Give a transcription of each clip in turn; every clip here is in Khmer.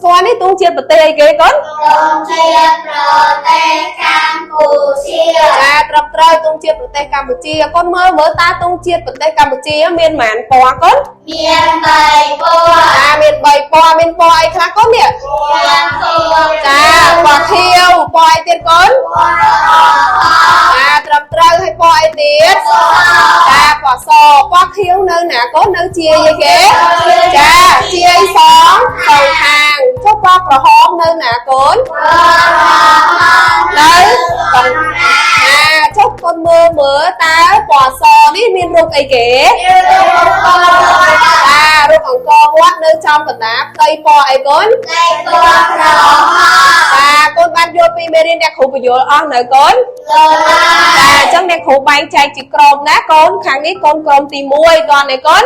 ពណ៌នេះទង់ជាតិប្រទេសអីគេកូន ទង់ជាតិប្រទេសកម្ពុជា ចាត្រឹមត្រូវទង់ជាតិប្រទេសកម្ពុជាកូនមើលមើលតើទង់ជាតិប្រទេសកម្ពុជាមានប៉ុន្មានពណ៌កូន មានបីពណ៌ ចាមាន3ពណ៌មានពណ៌អីខ្លះកូននេះ ពណ៌ខៀវ ចាពណ៌ខៀវពណ៌អីទៀតកូន ពណ៌ក្រហម ចាត្រឹមត្រូវហើយពណ៌អីទៀតចាពណ៌សពណ៌ខៀវនៅណាកូននៅជាយអីគេចាជាយសងទៅខាងចុះពណ៌ក្រហមនៅណាកូន ពណ៌ក្រហម នៅកណ្ដាលចុះកូនមើលមើលតើពណ៌សនេះមានរូបអីគេ រូបពណ៌ ចារូបអង្គរវត្តនៅចំកណ្ដាលផ្ទៃពណ៌អីកូន នៃពណ៌ក្រហម ចាកូនបានយល់ពីមេរៀនអ្នកគ្រូបញ្យល់អស់នៅកូន លោឡា ចាអញ្ចឹងអ្នកគ្រូបែងចែកជាក្រុមណាកូនខាងនេះកូនក្រុមទី1កូនឯកូន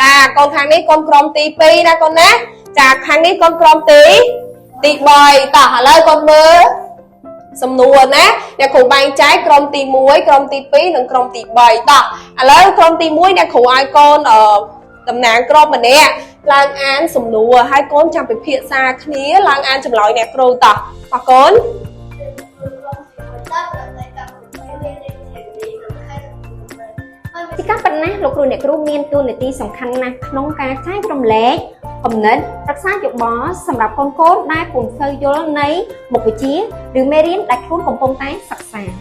ចាកូនខាងនេះកូនក្រុមទី2ណាកូនណាចាខាងនេះកូនក្រុមទីទី3តោះឥឡូវកូនមើលសំណួរណាអ្នកគ្រូបែងចែកក្រុមទី1ក្រុមទី2និងក្រុមទី3តោះឥឡូវក្រុមទី1អ្នកគ្រូឲ្យកូនអឺតំណាងក្រុមម្នាក់ឡើងអានសំណួរហើយកូនចាំពិភាក្សាគ្នាឡើងអានចម្លើយអ្នកគ្រូតោះអរគុណ តើប្រទេសកម្ពុជាមានរាជធានីនិងខេត្តប៉ុន្មាន ជាការប៉ុណ្ណាលោកគ្រូអ្នកគ្រូមានតួនាទីសំខាន់ណាស់ក្នុងការចែករំលែកគំនិតប្រឹក្សាយោបល់សម្រាប់កូនៗដែលពុំសូវយល់នៃមុខវិជ្ជាឬមេរៀនដែលខ្លួនកំពុងតែសិក្សា។